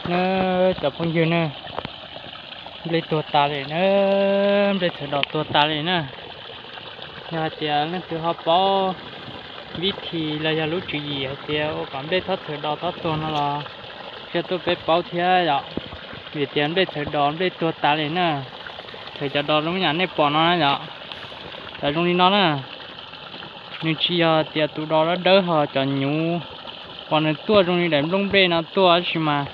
Na, cov phooj ywg na, nplej tuag tas li na, nplej txhawv dos tuag tas li na. Yog hais tias leej twg ho paub vib thim los yog lub tswv yim hais tias ua kom nplej txhob txhawv dos txhob tuag no los cia tuaj peb paub thiab yom. Vim tias nplej txhawv dos nplej tuag tas li na, txhawv cov dos zoo yam nej pom no na yom. Cov zoo li no na, nws tsis yog tias tus dos dawb dawb ho cov nyuv, uas nws tuaj zoo li daim nplooj nplej no tuaj tab sis mas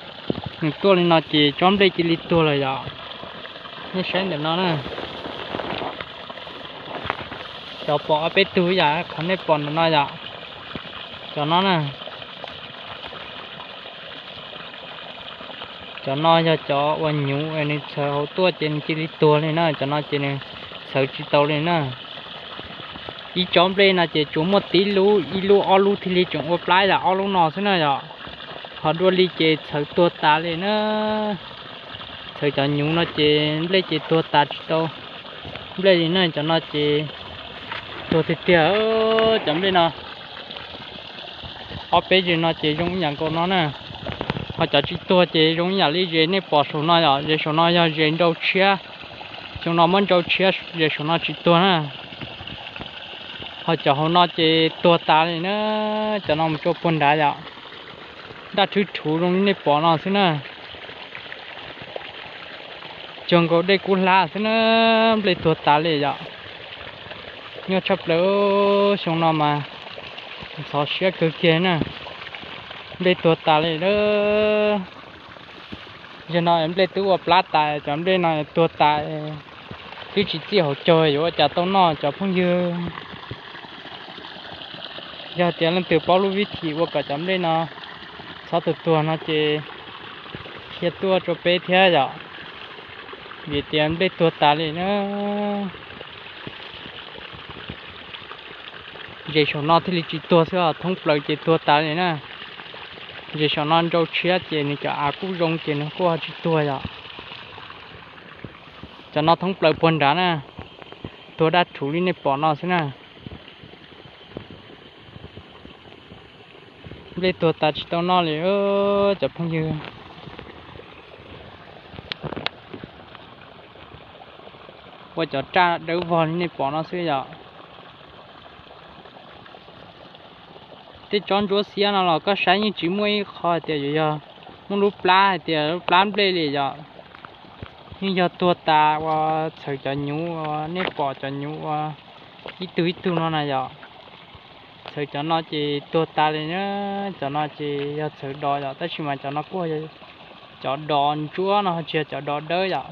nws tuaj li no ces tsob nplej cia li tuag lawm yom. Nej saib ntawm no na, cov pom ob peb tug yam qhov nej pom ntawm no yom. Cov no na, cov no yog cov uas nyuv nws txhawv hauv tuaj ces nws cia li tuag li na, cov no ces nws txhawv tsis tau li na. Ib tsob nplej no ces tsuas muaj tib lub, ib lub ob lub thiaj li tseem ua plab yam ob lub no xwb na yom. Ho dua li ces txhawv tuag tas li na. Txhawv cov nyuv no ces nplej ces tuag tas tsis tau nplej li na, cov no ces tuag tiag tiag. Cov nplej no ob peb zes no ces zoo ib yam nkaus no na. Ho cov tsis tuag ces zoo ib yam li zes nej pom saum no yom, zes saum no yog zes nrau tshiab. Xyoo no muab nrau tshiab, zes saum no tsis tuag na. Ho cov hauv no ces tuag tas li na, cov no mus tso puag nrad yom. Daj rhwv rhuv zoo li nej pom no xwb na. Cuag nkaus dej kub hlab xwb na, nplej tuag tas li yom. Nyuaj tshaj plaws, xyoo no mas ntxhov siab kawg kiag na. Nplej tuag tas li lawm. Yog no nplej twb ua plab tas, cov nplej no tuag tas, twb tsis txij hauv caug yuav ua cas tau noj cov phooj ywg. Yog tias leej twg paub lub vib thim ua kom cov nplej no txhob tuag tuag no ces qhia tuaj rau peb thiab yom. Vim tias nplej tuag tas li na. Zes saum no thiaj li tsis tuag xwb, thoob plaws ces tuag tas li na. Zes saum no nrau tshiab ces nws cov av kuj zoo ces nws kuj ho tsis tuag yom. Cov no thoob plaws puag nrad na, tuag daj rhuv li nej pom no xwb na. Nplej tuag tas tsis tau noj li cov phooj ywg. Ua cov raj dawb vog li nej pom no xwb yom. Tej tsob ntsuab xiab no los koj saib yeej tsis muaj ib qho hais tias yuav yog muaj lub plab hais tias lub plab nplej li yom. Yeej yog tuag tas uas txhawv cov nyuv uas nej pom cov nyuv uas ib tug ib tug no na yom. Txhawv cov no ces tuag tas li na, cov no ces yog txhawv dos yom, tab sis mas cov no kuj yog cov dos ntsuab no tsis yog cov dos dawb yom.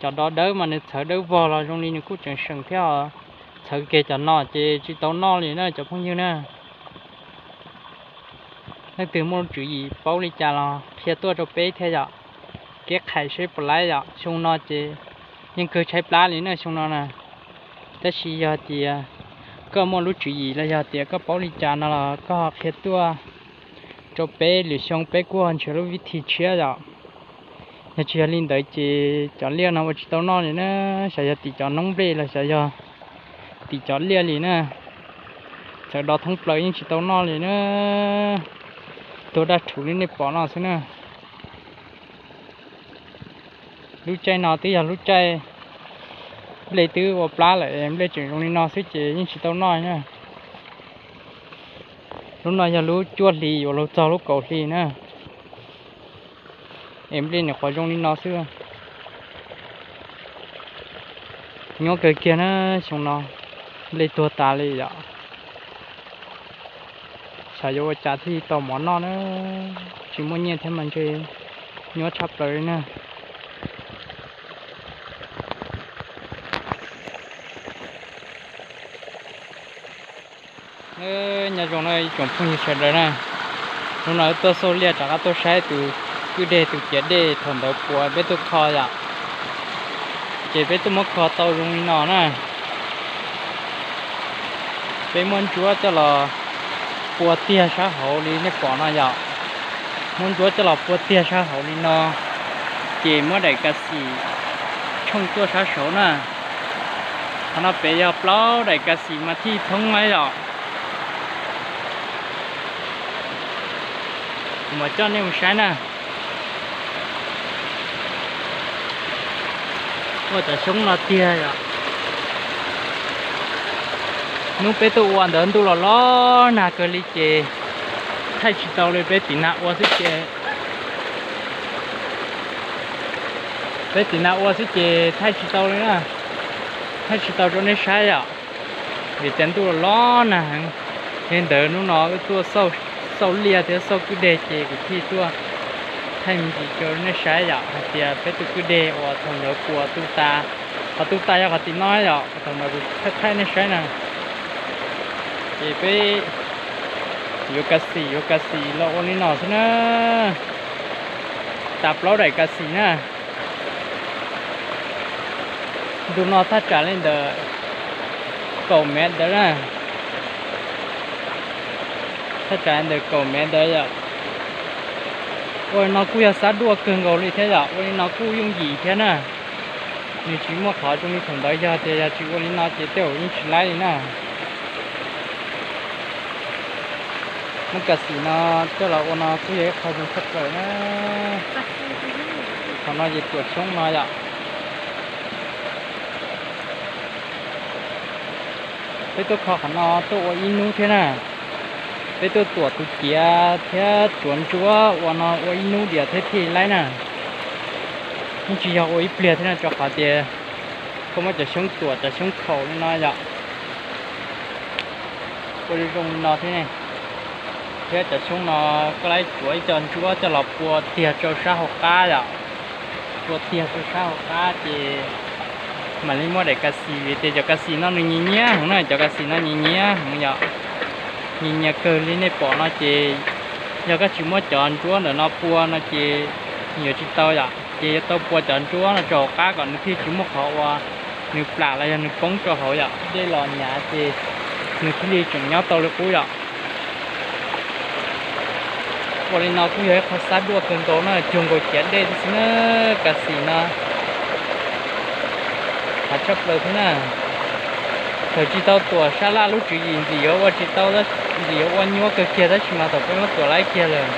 Cov dos dawb mas nws txhawv dawb vog los zoo li nws kuj tseem seem thiab os. Txhawv kiag cov no ces tsis tau noj li na cov phooj ywg na. Leej twg muaj lub tswv yim paub li cas los qhia tuaj rau peb thiab yom. Kev qhais seb puas laib yom, xyoo no ces yeej kawg tshaib plab li na xyoo no na. Tab sis yog tias koj muaj lub tswv yim los yog tias koj paub li cas no los koj ho qhia tuaj rau peb, lwm xyoo peb kuj ho nrhiav lub vib thim tshiab yom. Yog tsis yog li ntawd ces cov liaj no ua tsis tau noj li na, xyov yog tim cov noob nplej los xyov yog tim cov liaj li na. Txawm do thoob plaws yeej tsis tau noj li na, tuag daj rhuv li nej pom no xwb na. Lub caij no twb yog lub caij nplej twb ua plab lawm, nplej tseem zoo li no xwb ces yeej tsis tau noj na. Lub no yog lub cuaj hlis yuav luag txog lub kaum hli na. Es nplej nim qhuav zoo li no xwb. Nyuaj kawg kiag na, xyoo no nplej tuag tas li yom. Xyov yuav ua cas thiaj tau mov noj na, tsis muaj nyiaj thiab mas ntshe nyuaj tshaj plaws li na. Nyob zoo na ib tsoom phooj ywg sawv daws na, hnub no wb tuaj xauj liaj rov qab tuaj saib tus kwj dej tus ciav dej thaum ntawd puas peb tuaj kho yom. Ces peb tuaj muab kho tau zoo li no na. Peb muab ntsuab coj los pua tiag sab hauv li nej pom no yom. Muab ntsuab coj los pua tiag sab hauv li no, ces muab daim kav xim tshooj tuaj sab saud na. Qhov no pem yog plaub daim kav xim mas thiaj thoob na yom. Kuv mam coj nej mus saib na. Muaj cov xyoob no tiag yom. Hnub peb tuaj ua ntawd ntuj los los nag kawg li ces thaij tsis tau li, peb tiv nag ua xwb ces, peb tiv nag ua xwb ces thaij tsis tau li na, thaij tsis tau rau nej saib yom, vim tias ntuj los los nag heev. Yog li ntawd hnub no wb tuaj xauj liaj thiab xauj kwj deg ces kuv thiaj tuaj thaij me ntsis rau nej saib yom, hais tias peb tus kwj deg uas thaum ntawd puas tu tas, qhov tu tas yog qhov tim no yom, thaum ntawd kuv thaij thaij nej saib na. Ces peb yuav kas xim yuav kas xim los ua li no xwb na, tas plaub daim kas xim na. Ntu no thaj tsam li ntawm kaum mev ntawd na, thaj tsam li ntawm kaum mev ntawd yom. Ua li no kuj yog xab duaj kawg nkaus li thiab yom, ua li no kuj yooj yim thiab na. Nws tsis muaj qhov zoo li thaum ntawd, yog tias yog tsis ua li no ces tej zaum yeej tsis laib li na. Muab kas xim no coj los ua no kuj yog ib qho zoo tshaj plaws na. Qhov no ces tuam xyoob no yom. Peb tuaj kho qhov no tuaj ua ib hnub thiab na. Peb tuaj tuam tus ciav thiab tuam ntsuab ua no ua ib hnub diam thiab thiaj laib na. Yeej tsis yog ua ib pliag thiab na, rau qhov tias koj muab cov xyoob tuam cov xyoob khaum li no yom. Ua zoo li no thiab ne, thiab cov xyoob no koj laib tsuav ib co ntsuab coj los pua tiag rau sab hauv qab yom. Pua tiag rau sab hauv qab ces mam li muab daim kas xim, vim tias cov kas xim no nws nyias nyiab heev na, cov kas xim no nyias nyiab heev yom. Nyias nyias kawg li nej pom no ces yog koj tsis muab cov ntsuab ntawm no pua no ces nws yuav tsis tau yom, ces yuav tau pua cov ntsuab no rau hauv qab kom nws thiaj tsis muaj qhov uas nws plam los yog nws poob rau hauv yom, dej los nyav ces nws thiaj li tseem nyob tau li qub yom. Ua li no kuj yog ib qho xab duaj kawg nkaus na, cuag nkaus ciav dej xwb na, kas xim no. Hav tshaj plaws thiab na. Thaum tsis tau tuam sab laj lub tswv yim ntxim yuav ua tsis tau, ntxim yuav ua nyuaj kawg kiag, tab sis mas thaum peb muab tuam laib kiag lawm,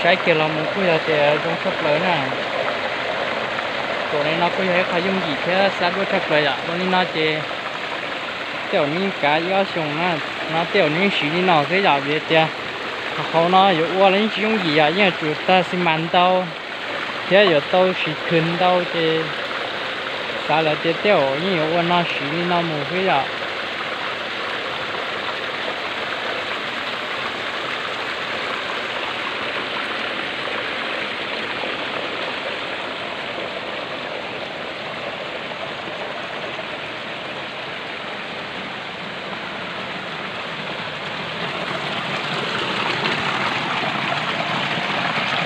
saib kiag los mus kuj yog tias zoo tshaj plaws na. Tuam li no kuj yog ib qho yooj yim thiab xab duaj tshaj plaws yom. Ua li no ces tej zaum nws yeej kav ib ob xyoos na, no tej zaum nws yeej siv li no xwb yom, vim tias qhov hauv no yuav ua los yeej tsis yooj yim yom, yeej yuav tsum tag xi mas ntau thiab yuav tau siv khwv ntau ces xav lawm tias tej zaum yeej yuav ua no siv li no mus xwb yom.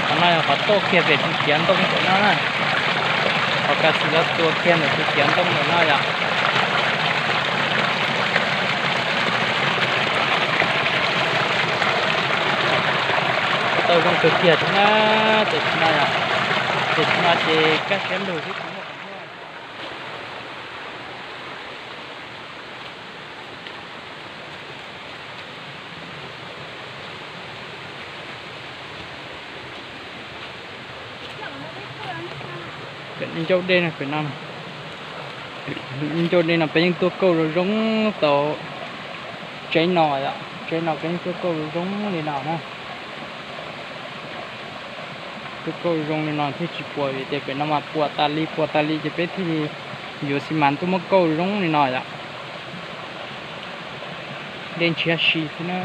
Qhov no yog qhov tuaj kiag pem tus ciav ntoo ntawm no na. Qhov kas xim los tuaj kiag ntawm tus ciav ntoo ntawm no yom. Tau zoo kawg kiag thiab na. Tam sim no, tam sim no ces kaj siab lug xwb tsis muaj qhov muaj. Ncauj dej no, ncauj dej no peb yeej tuaj kauj zoo zoo tau tsev no, tsev no peb yeej tuaj kauj zoo zoo li no na. Tuaj kauj zoo li no thiaj tsis puas, vim tias pem no mas puas tas li puas tas li ces peb thiaj li yuav xi mas tuaj muab kauj zoo li no yom. Dej ntshiab si xwb na.